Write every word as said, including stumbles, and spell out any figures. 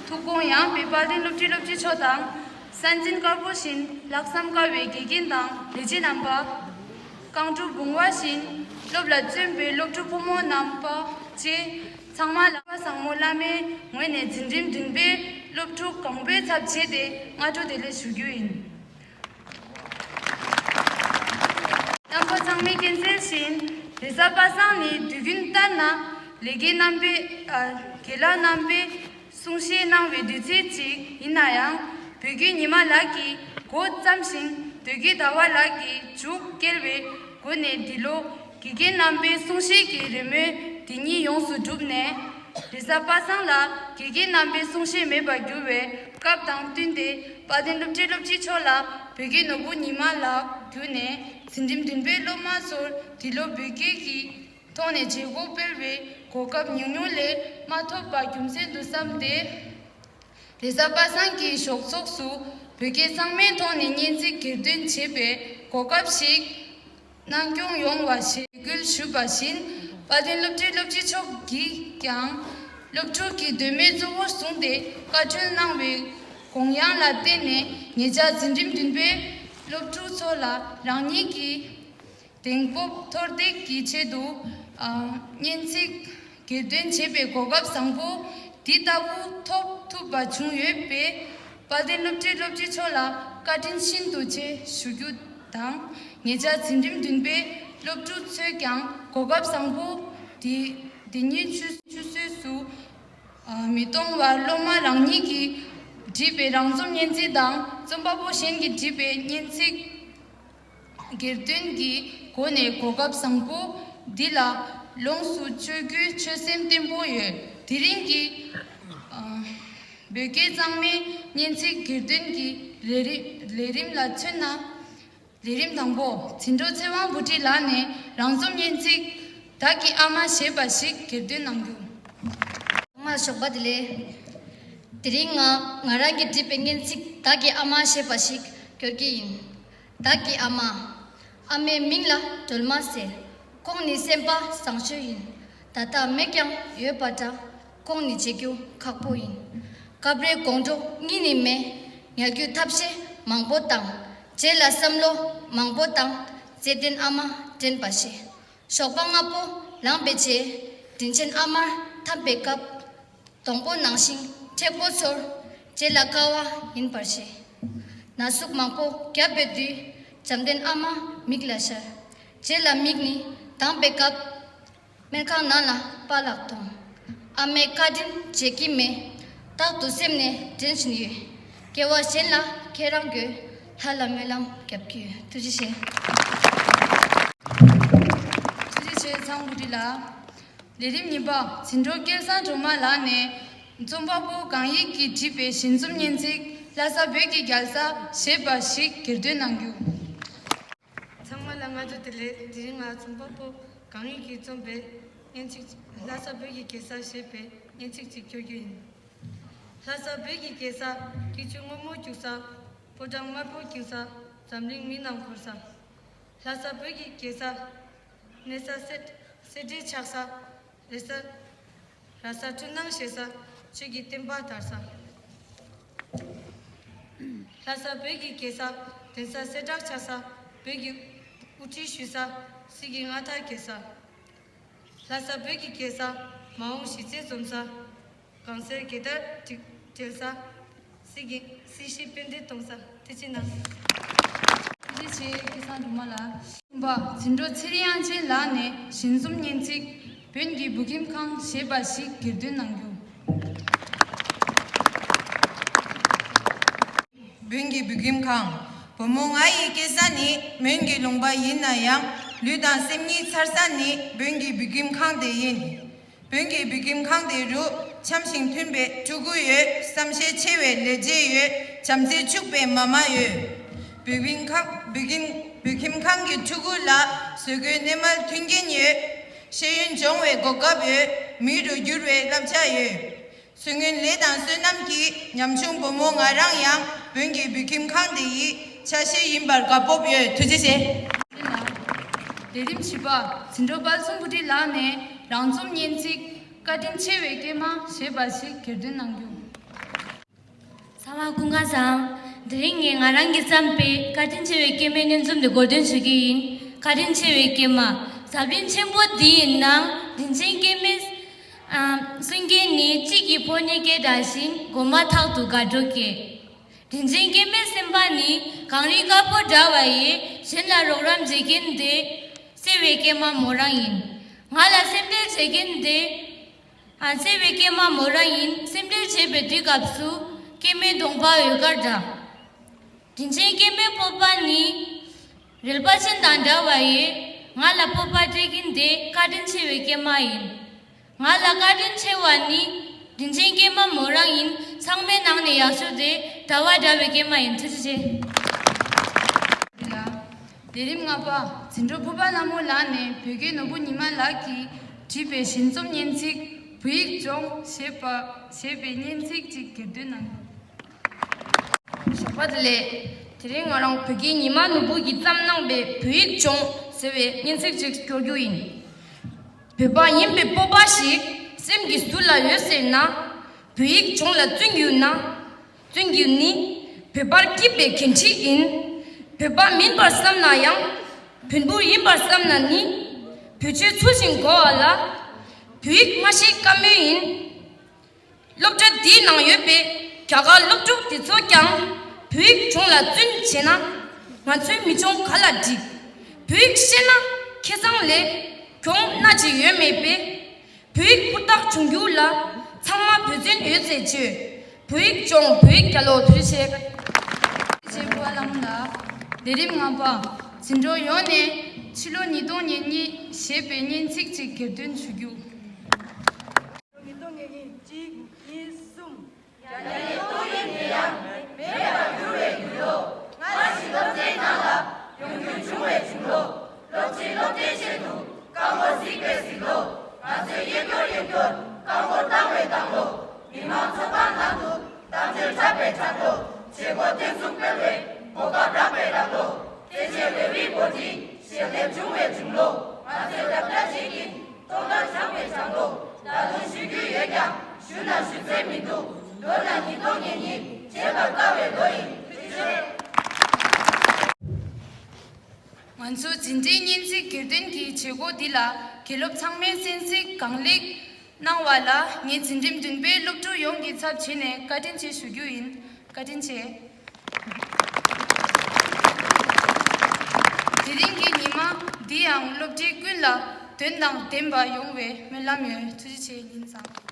ཐུགས་དགོངས་ཡངས་པའི་དཔལ་ལྡན་སློབ་གྲྭའི་སློབ་སྤྱི་ཚོ་དང་། ས་འཛིན་དཀར་པོ་བཞིན་ལྷག་བསམ་དཀར་བའི་དགེ་རྒན་དང་ལས་བྱེད་རྣམ་པ། རྐང་དྲུག་བུང་བ་བཞིན་སློབ་ལ་བརྩོན་པའི་སློབ་ཕྲུག་ཕོ་མོ་རྣམ་པ་བཅས་ཚང་མ་ལ་བཟང་མོ་བླ་མའི་ངོས་ནས་འཛིན་རིམ་བདུན་པའི་སློབ་ཕྲུག་གང་པོའི་ཚབ་བྱས་ཏེ་སྔ་དྲོ་བདེ་ལེགས་ཞུ་རྒྱུ་ཡིན། རྣམ་པ་ཚང་མས་མཁྱེན་གསལ་བཞིན་རེས་གཟའ་པ་སངས་ནི་དུས་རྒྱུན་ལྟར་ན་ལས་དགེ་རྣམ་པའི་ཨ་དགེ་ལགས་རྣམ་པས་གསུང་བཤད་གནང་བའི་དུས་ཚོད་ཅིག་ཡིན་ན་ཡང་། བོད་ཀྱི་ཉི་མ་ལགས་ཀྱིས་འགོ་བརྩམས་ཤིང་དོལ་རྒྱལ་ཟླ་བ་ལགས་ཀྱིས་མཇུག་བསྐྱལ་བའི་སྒོ་ནས་འདི་ལོ་དགེ་རྒན་རྣམ་པའི་གསུང་བཤད་ཀྱི་རེ་སྨོན་དེ་ཉིད་ཡོངས་སུ་གྲུབ་ནས། རེས་གཟའ་པ་སངས་ལ་དགེ་རྒན་རྣམ་པའི་གསུང་བཤད་མེད་པར་གྱུར་བའི་སྐབས་དང་བསྟུན་ཏེ། དཔལ་ལྡན་སློབ་གྲྭའི་སློབ་སྤྱི་མཆོག་ལ་བོད་ཀྱི་ནོར་བུ་ཉི་མ་ལགས་བརྒྱུད་ནས་འཛིན་རིམ་བདུན་པའི་སློབ་མ་ཚོར་འདི་ལོ་བོད་སྐད་ཀྱི་ཐོག་ནས་བྱེད་སྒོ་སྤེལ་བའི་གོ་སྐབས་ཉུང་ཉུང་ལས་མ་ཐོབ་པ་རྒྱུ་མཚན་དུ་བསམ་སྟེ། རེས་གཟའ་པ་སངས་ཀྱི་ཞོགས་ཚོགས་སུ་བོད་སྐད་གཙང་མའི་ཐོག་ནས་སྙན་ཚིག་གྱེར་འདོན་བྱེད་པའི་གོ་སྐབས་ཤིག་གནང་སྐྱོང་ཡོང་བ་ཞེས་འབོད་སྐུལ་ཞུས་པ་བཞིན། དཔལ་ལྡན་སློབ་གྲྭའི་སློབ་སྤྱི་མཆོག་གིས་ཀྱང་སློབ་ཕྲུག་གི་འདོད་མོས་གཙོ་བོར་བཟུང་སྟེ་བཀའ་འཁྲོལ་གནང་བའི་དགོངས་ཡངས་ལ་བརྟེན་ནས། ཉེ་ཆར་འཛིན་རིམ་བདུན་པའི་སློབ་ཕྲུག་ཚོ་ལ་རང་ཉིད་ཀྱི་གདེང་སྤོབས་མཐོར་འདེགས་ཀྱི་ཆེད་དུ། ཨ། སྙན་ཚིག་གྱེར་འདོན་བྱེད་པའི་གོ་སྐབས་བཟང་པོ་འདི་ལྟ་བུ་ཐོབ་ཐུབ་པ་བྱུང་ཡོད་པས། དཔལ་ལྡན་སློབ་གྲྭའི་སློབ་སྤྱི་མཆོག་ལ་བཀའ་དྲིན་ཤིན་ཏུ་ཆེ་ཞུ་རྒྱུ་དང་། ཉེ་ཆར་འཛིན་རིམ་བདུན་པའི་སློབ་ཕྲུག་ཚོས་ཀྱང་གོ་སྐབས་བཟང་པོ་འདི་འདི་ཉིད་ཆུད་ཆུད་ཟོས་སུ་མི་གཏོང་བར། སློབ་མ་རང་ཉིད་ཀྱིས་བྲིས་པའི་རང་རྩོམ་སྙན་ཚིག་དང་། རྩོམ་པ་པོ་གཞན་གྱིས་བྲིས་པའི་སྙན་ཚིག་གྱེར་འདོན་གྱི་སྒོ་ནས་གོ་སྐབས་བཟང་པོ་འདི་ལ་ལོངས་སུ་སྤྱོད་རྒྱུའི་ཆོད་སེམས་བརྟན་པོ་ཡོད། དེ་རིང་གི་ཨ་བོད་སྐད་གཙང་མའི་སྙན་ཚིག་གྱེར་འདོན་གྱི་ལས་རིམ་ལས་རིམ་ལ་མཚོན་ན། ལས་རིམ་དང་པོ། འཛིན་གྲོགས་ཚེ་དབང་བུ་ཁྲིད་ལགས་ནས་རང་རྩོམ་སྙན་ཚིག་བདག་གི་ཨ་མ་ཞེས་པ་ཞིག་གྱེར་འདོན་གནང་རྒྱུ། ཚང་མར་ཞོགས་པ་བདེ་ལེགས། དེ་རིང་ང་ང་རང་གིས་བྲིས་པའི་སྙན་ཚིག་བདག་གི་ཨ་མ་ཞེས་པ་ཞིག་སྐྱོར་གྱི་ཡིན། བདག་གི་ཨ་མ། ཨ་མའི་མིང་ལ་སྒྲོལ་མ་ཟེར། ཁོང་ནི་སེམས་པ་བཟང་ཤོས་ཡིན། ད་ལྟ་མེད་ཀྱང་ཡོད་པ་འདྲ། ཁོང་ནི་བརྗེད་རྒྱུ་ཁག་པོ་ཡིན། སྐབས་རེ་དགོང་དྲོ་གཉིད་ནི་མེད། ངལ་རྒྱུ་ཐབས་ཤེས་མང་པོ་དང་། རྗེས་ལ་བསམ་བློ་མང་པོ་དང་། བརྩེ་ལྡན་ཨ་མ་དྲན་པ་ཤེས། ཞོགས་པ་སྔ་པོ་ལངས་པའི་རྗེས། དྲིན་ཆེན་ཨ་མར་འཐམས་པའི་སྐབས། སྡོང་པོ་ནང་བཞིན་མཁྲེགས་པོ་ཚོར། རྗེས་ལ་དཀའ་བ་ཡིན་པར་ཤེས། ན་ཟུག་མང་པོ་བརྒྱབ་པའི་དུས། བྱམས་ལྡན་ཨ་མ་མིག་ལ་ཤར། རྗེས་ལ་མིག་ནི་གདངས་པའི་སྐབས། སྨན་ཁང་ནང་ལ་པཱ་ལགས་མཐོང་། ཨ་མའི་བཀའ་དྲིན་བརྗེད་ཀྱི་མེད། རྟག་ཏུ་སེམས་ནས་དྲན་བཞིན་ཡོད། སྐྱེ་བ་གཞན་ལ་ཁྱེད་རང་དགོས། ལྷ་ལ་སྨོན་ལམ་རྒྱབ་ཀྱི་ཡོད། ཐུགས་རྗེ་ཆེ། ཐུགས་རྗེ་ཆེ་ཚེ་དབང་བུ་ཁྲིད་ལགས། ལས་རིམ་གཉིས་པ། འཛིན་གྲོགས་སྐལ་བཟང་སྒྲོལ་མ་ལགས་ནས་རྩོམ་པ་པོ་གང་ཡིག་གིས་བྲིས་པའི་ཞལ་འཛོམས་སྙན་ཚིག་ལྷ་ས་བོད་ཀྱི་རྒྱལ་ས་ཞེས་པ་ཞིག་གྱེར་འདོན་གནང་རྒྱུ། ཚང་མ་ལ་སྔ་དྲོ་བདེ་ལེགས། དེ་རིང་ང་རྩོམ་པ་པོ་གང་ཡིག་གིས་རྩོམ་པའི་སྙན་ཚིག་ལྷ་ས་བོད་ཀྱི་རྒྱལ་ས་ཞེས་པའི་སྙན་ཚིག་ཅིག་སྐྱོར་རྒྱུ་ཡིན། ལྷ་ས་བོད་ཀྱི་རྒྱལ་ས། སྐྱིད་ཆུ་སྔོན་མོ་རྒྱུག་ས། ཕོ་བྲང་དམར་པོ་འགྱིང་ས། འཛམ་གླིང་མི་རྣམས་འཁོར་ས། ལྷ་ས་བོད་ཀྱི་རྒྱལ་ས། གནས་ས་སེ་སེ་འབྲས་ཆགས་ས། རེ་ས་ར་ས་འཁྲུལ་སྣང་ཞེ་ས། ཆོས་ཀྱི་བསྟན་པ་དར་ས། ལྷ་ས་བོད་ཀྱི་རྒྱལ་ས། གདན་ས་གསལ་བསྒྲགས་བྱ་ས། བོད་ཀྱི་དབུ་ཁྲིད་ཞུ་ས། སྲིད་ཀྱི་མངའ་ཐང་རྒྱས་ས། ལྷ་ས་བོད་ཀྱི་རྒྱལ་ས། མ་འོངས་གཞིས་རྩེ་འཛོམས་ས། གང་ཟེར་རྒྱལ་དར་སྒྲེང་ས། སྲིད་ཀྱི་སྲིད་ཞིའི་དཔལ་ལྡན་གཏོང་ས། ཐུགས་རྗེ་གནང་། ཐུགས་རྗེ་ཆེ་སྐལ་བཟང་སྒྲོལ་མ་ལགས། གསུམ་པ། འཛིན་གྲོགས་ཚེ་རིང་དབྱངས་ཅན་ལགས་ནས་ཞལ་འཛོམས་སྙན་ཚིག་བོན་གྱི་བོད་ཁྱིམ་ཁང་ཞེས་པ་ཞིག་གྱེར་འདོན་གནང་རྒྱུ། བོན་གྱི་བོད་ཁྱིམ་ཁང་། བུ་མོ་ང་ཡི་སྐྱེ་ས་ནི་མོན་གྱི་ལུང་པ་ཡིན་ན་ཡང་། ལུས་དང་སེམས་ཉིད་འཚར་ས་ནི་བོན་གྱི་བོད་ཁྱིམ་ཁང་དེ་ཡིན། བོན་གྱི་བོད་ཁྱིམ་ཁང་དེ་རུ་འཆམ་ཞིང་མཐུན་པའི་ཕྲུ་གུ་ཡོད། བསམ་ཤེས་ཆེ་བའི་ལས་བྱེད་ཡོད། བྱམས་བརྩེ་ཕྱུག་པའི་མ་མ་ཡོད། བོད་ཁྱིམ་ཁང་བོད་ཁྱིམ་བོད་ཁྱིམ་ཁང་གི་ཕྲུ་གུ་ལ་བཟོད་སྒོའི་གནས་མལ་མཐུན་རྐྱེན་ཡོད། ཤེས་ཡོན་སྦྱོང་བའི་གོ་སྐབས་ཡོད། མི་རུ་འགྱུར་བའི་བསླབ་བྱ་ཡོད། ཚེ་སྔོན་ལས་དང་བསོད་ནམས་ཀྱིས་ཉམ་ཆུང་བུ་མོ་ང་རང་ཡང་བོན་གྱི་བོད་ཁྱིམ་ཁང་དེ་ཡི་ཆ་ཤས་ཡིན་པར་དགའ་སྤོབས་ཡོད། ཐུགས་རྗེ་ཆེ། ལས་རིམ་བཞི་པ། འཛིན་གྲོགས་དཔལ་གསུང་བུ་ཁྲིད་ལགས་ནས་རང་རྩོམ་སྙན་ཚིག་བཀའ་དྲིན་ཆེ་བའི་སྐྱེས་མ་ཞེས་པ་ཞིག་གྱེར་འདོན་གནང་རྒྱུ། ཨ་མ་ཀུན་དགའ་བཟང་། དེ་རིང་ངས་ང་རང་གིས་བརྩམས་པའི་བཀའ་དྲིན་ཆེ་བའི་སྐྱེས་མའི་སྙན་རྩོམ་དེ་གོ་སྟོན་ཞུ་གི་ཡིན། བཀའ་དྲིན་ཆེ་བའི་སྐྱེས་མ། འཛམ་གླིང་ཆེན་པོ་འདིའི་ནང་དྲིན་ཆེན་སྐྱེས་མའི་ཨ་གསུང་སྐད་ནི་དཔྱིད་ཀྱི་ཕོ་ཉའི་སྐད་འདྲ་བཞིན་མགོ་མ་ཐག་ཏུ་དགའ་སྤྲོ་སྐྱེ། དྲིན་ཆེན་སྐྱེས་མའི་སེམས་པ་ནི་གངས་རི་དཀར་པོ་འདྲ་བ་ཡིས་གཞན་ལ་རོགས་རམ་བྱེད་མཁན་དེ་བརྩེ་བའི་སྐྱེས་མ་མོ་རང་ཡིན། ང་ལ་སེམས་ཁྲལ་བྱེད་མཁན་དེ་ཨ་བརྩེ་བའི་སྐྱེས་མ་མོ་རང་ཡིན། སེམས་ཁྲལ་བྱེད་པའི་དུས་སྐབས་སུ་སྐྱེས་མའི་གདོང་པ་འོད་དཀར་འདྲ། དྲིན་ཆེན་སྐྱེས་མའི་སྤོབས་པ་ནི་རལ་པ་ཅན་དང་འདྲ་བ་ཡིས་ང་ལ་སྤོབས་པ་སྤྲད་མཁན་དེ་བཀའ་དྲིན་ཆེ་བའི་སྐྱེས་མ་ཡིན། ང་ལ་བཀའ་དྲིན་ཆེ་བ་ནི་དྲིན་ཆེན་སྐྱེས་མ་མོ་རང་ཡིན། ཚང་མའི་ནང་ནས་ཡག་ཤོས་དེ་ཟླ་བ་འདྲ་བའི་སྐྱེས་མ་ཡིན། ཐུགས་རྗེ་ཆེ། ལས་རིམ་ལྔ་པ། འཛིན་གྲོགས་ཕུར་པ་ལྷ་མོ་ལགས་ནས་བོད་དགེ་ནོར་བུ་ཉི་མ་ལགས་ཀྱིས་བྲིས་པའི་ཞལ་འཛོམས་སྙན་ཚིག་བོད་ཡིག་སྦྱོང་ཞེས་པ་ཞེས་པའི་སྙན་ཚིག་ཅིག་གྱེར་འདོན་གནང་། ཞོགས་པ་བདེ་ལེགས། དེ་རིང་ང་རང་བོད་དགེ་ཉི་མ་ནོར་བུ་གིས་བརྩམས་གནང་པའི་བོད་ཡིག་སྦྱོང་ཟེར་བའི་སྙན་ཚིག་ཅིག་སྐྱོར་རྒྱུ་ཡིན། བོད་པ་ཡིན་པའི་སྤོབས་པ་ཞིག་སེམས་ཀྱི་ཟུར་ལ་ཡོད་ཟེར་ན། བོད་ཡིག་སྦྱོང་ལ་བརྩོན་རྒྱུ་ན། བརྩོན་རྒྱུ་ནི་བོད་པར་སྐྱིད་པའི་འགན་འཁྲི་ཡིན། བོད་པ་མིན་པར་བསམ་ན་ཡང་། བོད་ཕྲུག་ཡིན་པར་བསམ་ན་ནི། བོད་ཆོས་ཚུལ་བཞིན་གོ་བ་ལ། བོད་ཡིག་མ་ཤེས་ཀ་མེད་ཡིན། སློབ་གྲྭ་འདིའི་ནང་ཡོད་པའི་རྒྱ་གར་སློབ་ཕྲུག་དེ་ཚོ་ཀྱང་བོད་ཡིག་སྦྱོང་ལ་བརྩོན་བྱས་ན། ང་ཚོའི་མི་སྦྱོང་ག་ལ་འགྲིག་བོད་ཡིག་ཤེས་ན་ཁེ་བཟང་ལས་གྱོང་སྣ་གཅིག་ཡོད་མེད་པས། བོད་ཡིག་ཧུར་ཐག་སྦྱོང་རྒྱུ་ལ་ཚང་མ་འབད་བརྩོན་ཡོད་ཚད་བྱོས། བོད་ཡིག་སྦྱོང་། བོད་ཡིག་རྒྱལ་ལོ། ཐུགས་རྗེ་ཆེ། ཆེ་བ་ལམ་ལ། ལས་རིམ་ལྔ་པ། འཛིན་གྲོགས་ཡོངས་ནས་ཕྱི་ལོ་ཉིས་སྟོང་ཉེར་གཉིས་ཞེས་པའི་སྙན་ཚིག་ཅིག་གྱེར་འདོན་ཞུ་རྒྱུ། ཉིས་སྟོང་ཉེར་གཉིས། གཅིག་གཉིས་གསུམ། རྒྱ་ནག་གི་ཏོག་དབྱིབས་ནད་ཡམས་མེད་པར་འགྱུར་བའི་འགྱུར་ལོ། སྔར་བཞིན་སློབ་ཚན་ནང་ལ་ཡོང་རྒྱུར་བྱུང་བའི་བྱུང་ལོ། སློབ་ཁྲིད་སློབ་གྲྭའི་ཆེད་དུ་རྐང་འཁོར་གཟིགས་པའི་གཟིགས་ལོ། ང་ཚོས་གཡས་སྐྱོར་གཡོན་སྐྱོར་རྐང་འཁོར་བཏང་བའི་བཏང་ལོ། མི་མང་ཚོགས་ཁང་ནང་དུ་གཏམ་བརྗོད་འཁྲབ་པའི་འཁྲབ་ལོ། བྱེད་སྒོ་ཐེངས་གསུམ་སྤེལ་བའི་གོ་སྐབས་རག་པའི་རག་ལོ། བཙན་བྱོལ་བོད་མིའི་འགོ་ཁྲིད་ཞལ་འདེབས་བྱུང་བའི་བྱུང་ལོ། ང་ཚོས་རྒྱབ་སྐྱོར་བྱེད་ཀྱིན། ཐོག་མར་བྱང་བའི་བྱང་ལོ། ད་དུང་ཞུ་རྒྱུ་ཡོད་ཀྱང་ཞུ་ན་ཞུ་ཚོད་མི་འདུག་མདོར་ན་ཉིས་སྟོང་ཉེར་གཉིས་བརྗེད་པར་དཀའ་བའི་ལོ་ཡིན། ཐུགས་རྗེ་ཆེ། ང་ཚོ་འཛིན་གྲྭའི་སྙན་ཚིག་གྱེར་འདོན་གྱི་བྱེད་སྒོ་འདི་ལ་དགེ་སློབ་ཚང་མས་གསན་གཟིགས་གང་ལེགས་གནང་བ་ལ་ངས་འཛིན་རིམ་བདུན་པའི་སློབ་ཕྲུག་ཡོངས་ཀྱི་ཚབ་བྱས་ནས་བཀའ་དྲིན་ཆེ་ཞུ་རྒྱུ་ཡིན། བཀའ་དྲིན་ཆེ། དེ་རིང་གི་ཉི་མ་འདི་ཡང་སློབ་གྲྭའི་ཀུན་ལ་དོན་དང་ལྡན་པ་ཡོང་བའི་སྨོན་ལམ་ཡོད། ཐུགས་རྗེ་ཆེ། ཉིན་བཟང་།